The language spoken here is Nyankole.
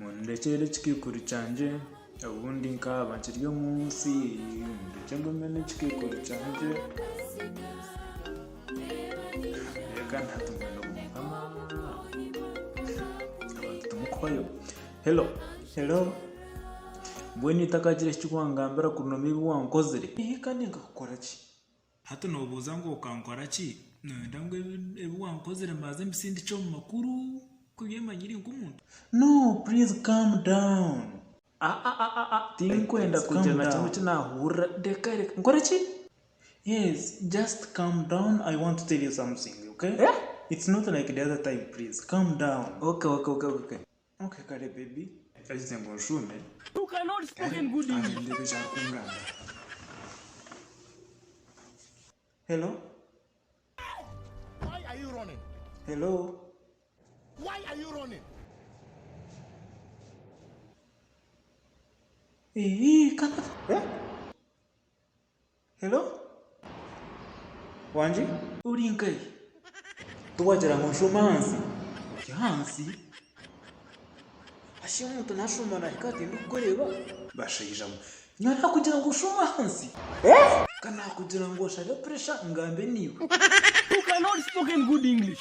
Mundekyere ekikaikuru kyangye obundi nkaaba nkiri omu nsi mundekye ngume n'ekikaikuru kyangye. Kandi hati mbwenu ogu mukama abantu timukuhwayo. Hello. Hello. Mbwenu otakagira eki wangambira kurunomu ebi wankozire. Kandi nkakukora ki? Hati noobuuza ngu okankora ki? Nooyenda ngu ebi wankozire mbanze mbisindikye omu makuru ku ebyemanyire nk'omuntu? No, please calm down. Ah-ah-ah-ah, tinkwenda kugira na kimwe eki naahurira. Reka, reka, nkore ki? Yes, just calm down, I want to tell you something, okay? Eh? It's not like the other time, please, calm down. Okay, okay, okay, okay. Okay kare baby. Agize ngu nshuume. You cannot speak in good Kare English. ndeebe eki arikungambira. Hello? Why are you running? Hello? Why are you running? Ii, kana. Eh? Hello? Wangi? Ori nkahi? Tiwagira ngu nshuume ahansi? Ori ahansi? Hashi omuntu nashuuma nahika ati ndikukureeba? Bashaija mwe, nyowe nakugira ngu oshuume ahansi? Ka nakugira ngu oshabe pressure ngambe naiwe. You cannot spoken good English.